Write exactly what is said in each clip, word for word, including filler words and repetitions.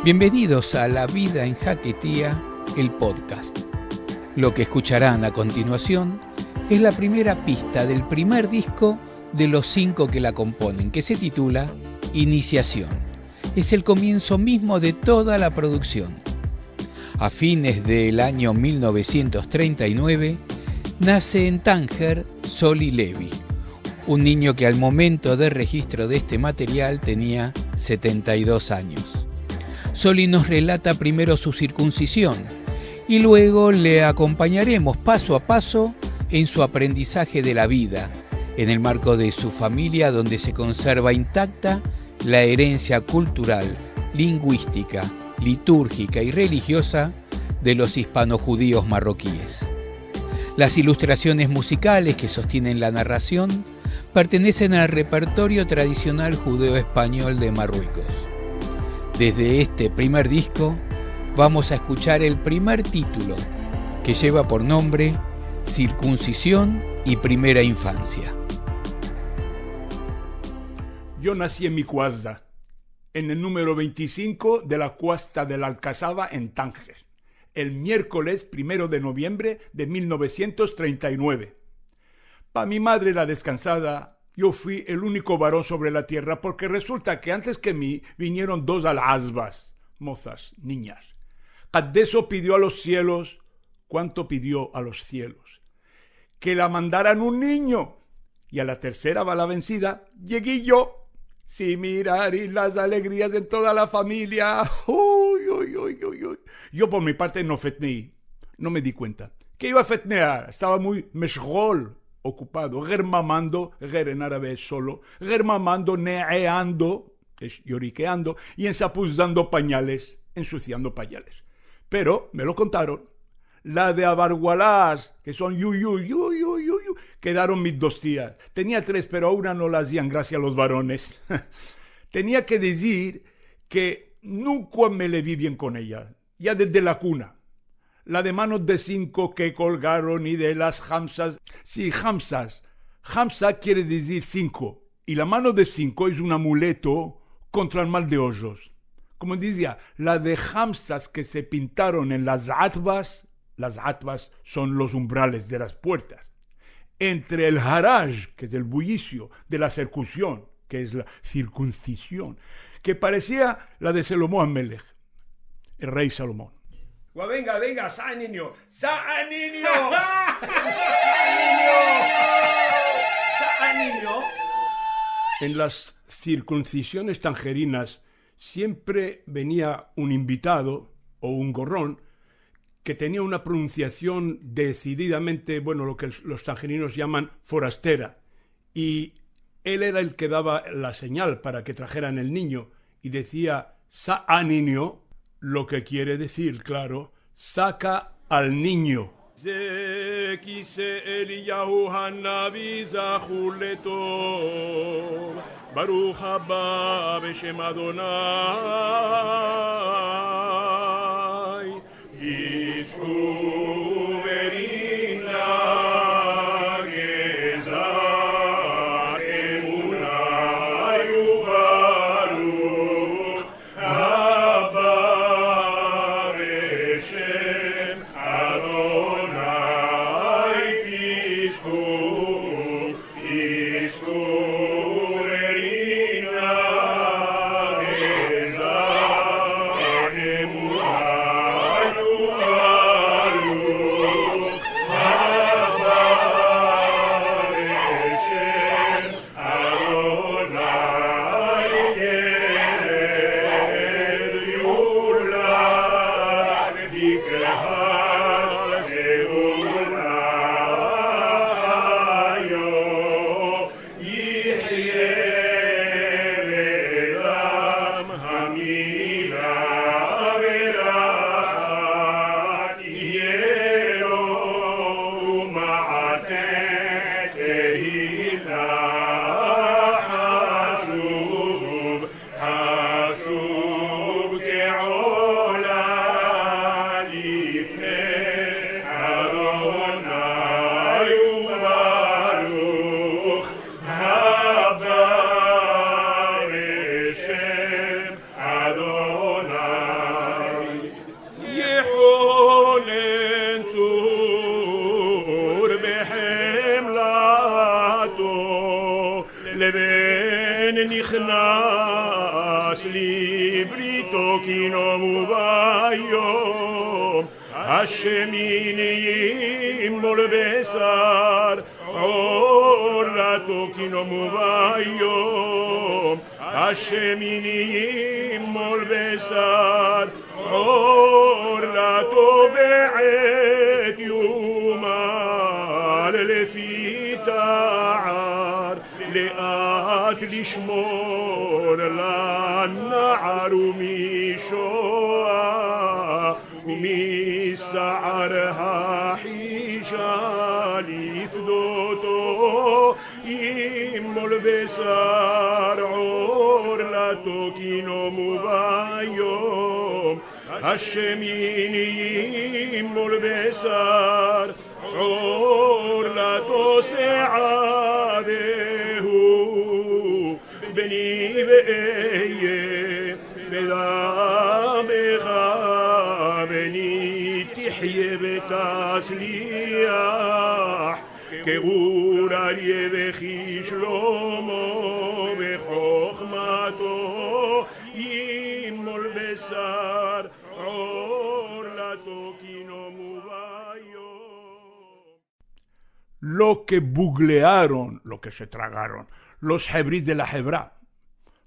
Bienvenidos a La Vida en Jaquetía, el podcast. Lo que escucharán a continuación es la primera pista del primer disco de los cinco que la componen, que se titula Iniciación. Es el comienzo mismo de toda la producción. A fines del año mil novecientos treinta y nueve, nace en Tánger Soli Levi, un niño que al momento de registro de este material tenía setenta y dos años. Soli nos relata primero su circuncisión y luego le acompañaremos paso a paso en su aprendizaje de la vida, en el marco de su familia donde se conserva intacta la herencia cultural, lingüística, litúrgica y religiosa de los hispano-judíos marroquíes. Las ilustraciones musicales que sostienen la narración pertenecen al repertorio tradicional judeo-español de Marruecos. Desde este primer disco vamos a escuchar el primer título, que lleva por nombre Circuncisión y Primera Infancia. Yo nasi en mi kuaza, en el numero veintisinko de la kuesta de la Alkazaba en Tánger, el mierkoles primero de noviembre de mil novesientos treinta i nueve. Pa mi madre, la deskansada, yo fui el uniko varon sovre la tierra, porke resulta ke antes ke mi vinieron dos alazbas, mozas, ninyas. Kadeso pidio a los sielos, kuanto pidio a los sielos, ke la mandaran un ninyo. I a la tersera va la vensida, yegi yo. Si miraris las alegrias en toda la familia. Uy, uy, uy, uy, uy. Yo, por mi parte, no fetnei. No me di kuenta. Ke iva a fetnear? Estava muy meshgol, okupado. Ger mamando, ger en arabe es solo. Ger mamando, neeando, es lloriqueando, i ensapuzando panyales, ensusiando panyales. Pero me lo kontaron. La de avargualas, ke son yu, yu, yu, kedaron mis dos tias. Tenia tres, pero a una no la azian grasia los varones. Tenia ke dizir ke nunka me levi bien kon eya, ya desde la kuna. La de manos de sinko ke kolgaron i de las hamsas. Si, hamsas. Hamsa kiere dizir sinko. I la mano de sinko es un amuleto kontra el mal de ojos. Komo dizia, la de hamsas ke se pintaron en las atvas, las atvas son los umbrales de las puertas, entre el haraj, ke es el bulisio, de la sirkuncision, ke es la sirkuncision, ke paresia la de Salomon Amelech, el rey Salomon. Gua, venga, venga, sa a ninyo, sa a ninyo, sa a ninyo. En las circuncisiones tangerinas siempre venía un invitado o un gorron que tenía una pronunciación decididamente, bueno, lo que los tangerinos llaman forastera. Y él era el que daba la señal para que trajeran el niño, y decía, "Sa a ninyo", lo que quiere decir, claro, "Saca al niño". Ze kise Eliyahu hanavi zakhur letovah, Baruch haba beshem Adonai. Pisku verina geza emuna ubaruch haba beshem Adonai. Pisku Nikhnas li brito ki no mubayom, Ashemini yimol besar, Or lato ki no mubayom, Ashemini yimol besar, Or lato ve'et yumal lefi ta'ar, le'at lishmor la'nar umishoa, umisa'ar ha'isha lifdoto, yimol besar, Or lato ki no mubayom, Ashemini yimol besar, Or lato se'adehu, beni be'eye, bedamecha, beni tihye betasliah, kegur arye bechi shlomo, bechokhmato yimol besar, Or lato ki no mubayom. Lo ke buglearon, lo ke se tragaron, los hebris de la hebra,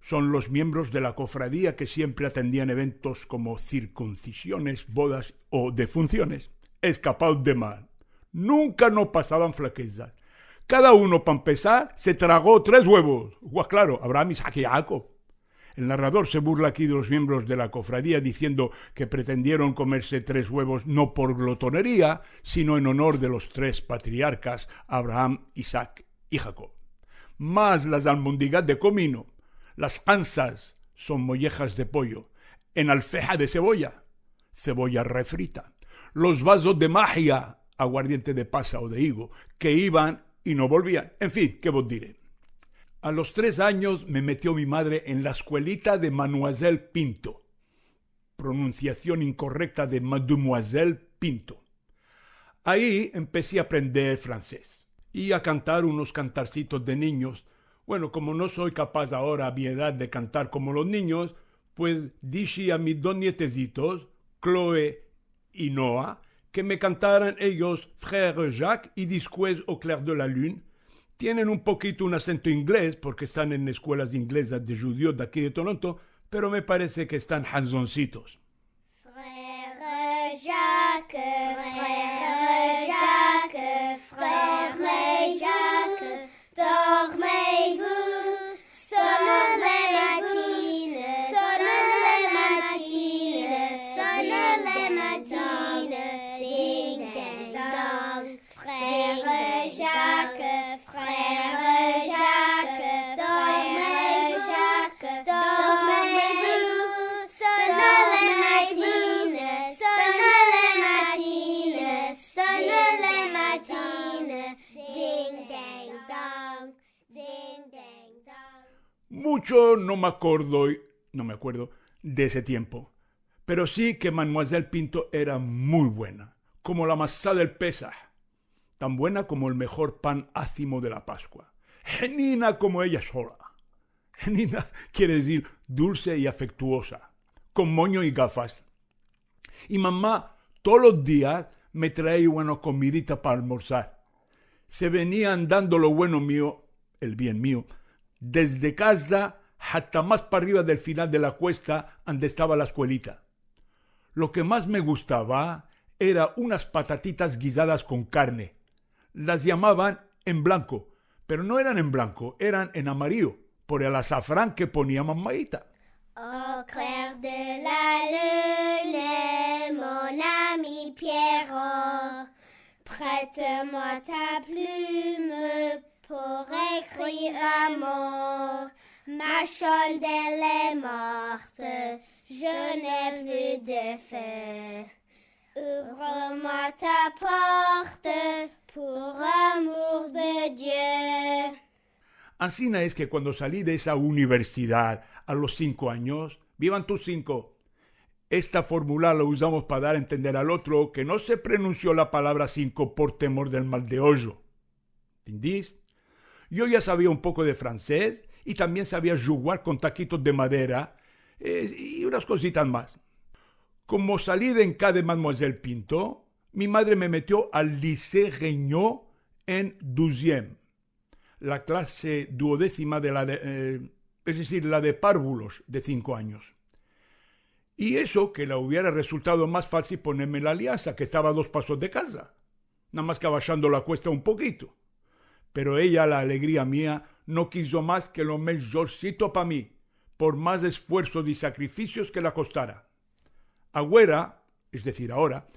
son los miembros de la kofradia ke siempre atendian eventos komo sirkunsisiones, bodas o defunsiones. Eskaparon de mal. Nunka no pasavan flakezas. Kada uno, pa empesar, se trago tres wevos. Gua, klaro, Abraham, Isak i Yakob. El narrador se burla aki de los miembros de la kofradia diziendo ke pretendieron komerse tres wevos no por glotoneria, sino en onor de los tres patriarkas, Abraham, Isak i Yakob. Mas las almondigas de komino, las ansas, son molejas de poyo, en alfeja de sevoya, sevoya refrita, los vazos de mahia, aguardiente de pasa o de igo, ke ivan i no volvian. En fin, ke vos dire. A los tres anyos me metio mi madre en la eskuelita de Manuazel Pinto. Pronunsiasion inkorekta de Mademoiselle Pinto. Ayi empesi a aprender fransez i a kantar unos kantarsitos de ninyos. Bueno, komo no so kapas agora, a mi edad, de kantar komo los ninyos, pues dishi a mis dos nietezitos, Chloé i Noah, ke me kantaran eyos Frère Jacques i despues Au clair de la lune. Tienen un pokito un asento inglez porke estan en eskuelas inglezas de djudios de aki de Toronto, pero me parese ke estan hanzonsitos. Frère Jacques, frère Jacques, frère Jacques, dormez-vous, sonne les matines, sonne les matines, sonne les matines, ding, ding, dong. Frère Jacques, frère Jacques, dormez-vous, dormez-vous, sonne les matines, sonne les matines, sonne les matines, ding, ding, dong, ding, ding, dong. Mucho no me akordo, no me akuerdo de ese tiempo, pero si ke Mademoiselle Pinto era muy buena, komo la masa del Pesah, tan buena komo el mejor pan azimo de la Paskua. Henina komo eya sola. Henina kiere dizir dulse i afektuoza, kon monyo i gafas. I mama todos los dias me traia una komidita pa almorsar. Se venia andando lo bueno mio, el bien mio, desde kaza hasta mas pa arriva del final de la kuesta ande estava la eskuelita. Lo ke mas me gustava era unas patatitas gizadas kon karne. Las yamavan en blanko, pero no eran en blanko, eran en amarillo, por el asafran ke ponia mamaita. Au clair de la lune, mon ami Pierrot, prête-moi ta plume pour écrire un mot. Ma chandelle est morte, je n'ai plus de feu. Ouvre-moi ta porte pour amour de Dieu. Ansina es ke kuando sali de esa universidad a los sinko anyos, vivan tus sinko. Esta formula la uzamos pa dar a entender al otro ke no se pronunsio la palavra sinko por temor del mal de ojo. Entendis? Yo ya savia un poko de fransez i tambien savia djugar kon takitos de madera, e, i unas kozitas mas. Komo sali de en ka de Mademoiselle Pinto, mi madre me metio al Lycée Regnault en duzyem, la klase duodezima de la de, e, es dizir, la de parvulos de sinko anyos. I esto ke la uviera rezultado mas fasil ponerme la Aliansa, ke estava a dos pasos de kaza, nada mas ke abashando la kuesta un pokito. Pero eya, la alegria mia, no kizo mas ke lo mejorsito pa mi, por mas esfuerzos i sakrifisios ke la kostara. Aguera, es dizir, aora,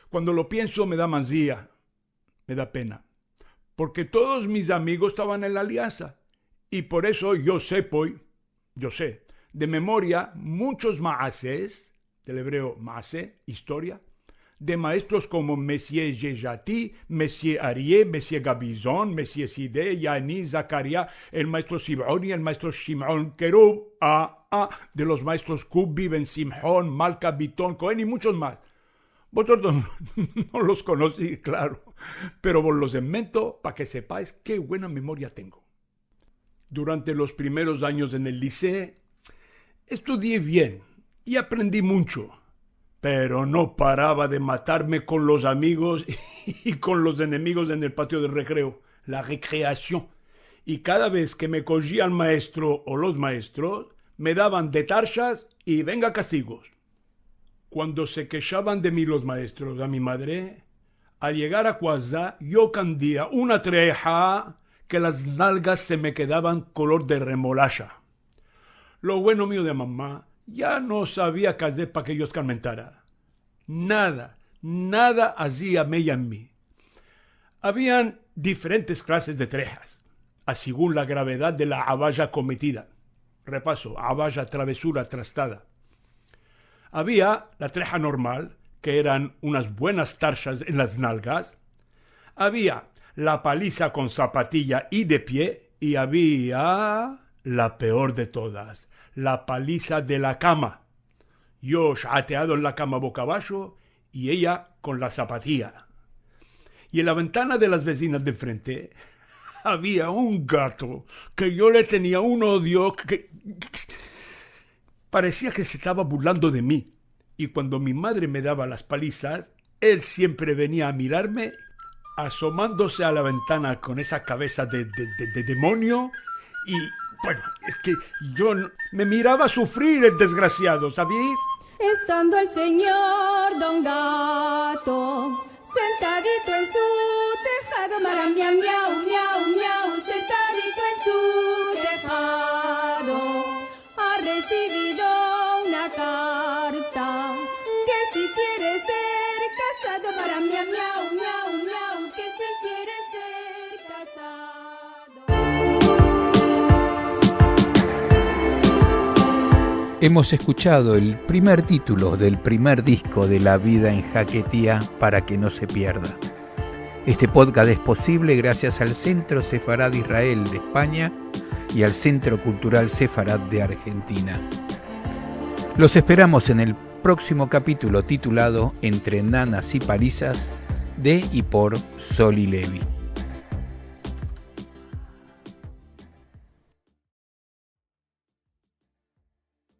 kuando lo pienso me da manzia, me da pena. Porke todos mis amigos estavan en la Aliansa. I por eso yo se, poi, yo se de memoria munchos maases, del ebreo maase, istoria, de maestros komo Monsieur Jejati, Monsieur Arié, Monsieur Gabizon, Monsieur Sidé, Yani, Zakaria, el maestro Siboni, el maestro Shimon Kerub, a, a, de los maestros Kubi, Ben Simhon, Malka, Biton, Koen i munchos mas. Vozotros no los konosi, klaro, pero vos los enmento pa ke sepais ke buena memoria tengo. Durante los primeros anyos en el liseo, estudii bien i aprendi muncho, pero no parava de matarme kon los amigos i kon los enemigos en el patio de rekreo, la récréation. I kada vez ke me kojia el maestro o los maestros, me davan de tarshas i venga kastigos. Kuando se keshavan de mi los maestros a mi madre, al yegar a kaza, yo kandia una treha ke las nalgas se me kedavan kolor de remolasha. Lo bueno mio de mama ya no savia ke azer pa ke yo eskarmentara. Nada, nada azia mella en mi. Avian diferentes klases de trehas, a segun la gravedad de la avaja kometida. Repaso, avaja, travesura, trastada. Avia la treha normal, ke eran unas buenas tarshas en las nalgas. Avia la paliza kon zapatiya i de pie. I avia la peor de todas, la paliza de la kama. Yo shateado en la kama boka abasho i eya kon la zapatiya. I en la ventana de las vezinas de enfrente avia un gato ke yo le tenia un odio ke, ke paresia ke se estava burlando de mi. I kuando mi madre me dava las palizas, el siempre venia a mirarme, asomandose a la ventana kon esa kavesa de, de, de, de demonio, i, bueno, es ke yo n-, me mirava sufrir el desgrasiado, saviais? Estando el senyor Don Gato sentadito en su tejado, mara miau, miau, miau, miau, sentadito en su tejado, ha resivido una karta ke si kiere ser kazado, mara miau, miau, miau, miau, ke si kiere ser kazado. Hemos escuchado el primer título del primer disco de La vida en Jaquetía, para que no se pierda. Este podcast es posible gracias al Centro Sefarad Israel de España y al Centro Cultural Sefarad de Argentina. Los esperamos en el próximo capítulo titulado Entre nanas y palizas, de y por Soli Levi.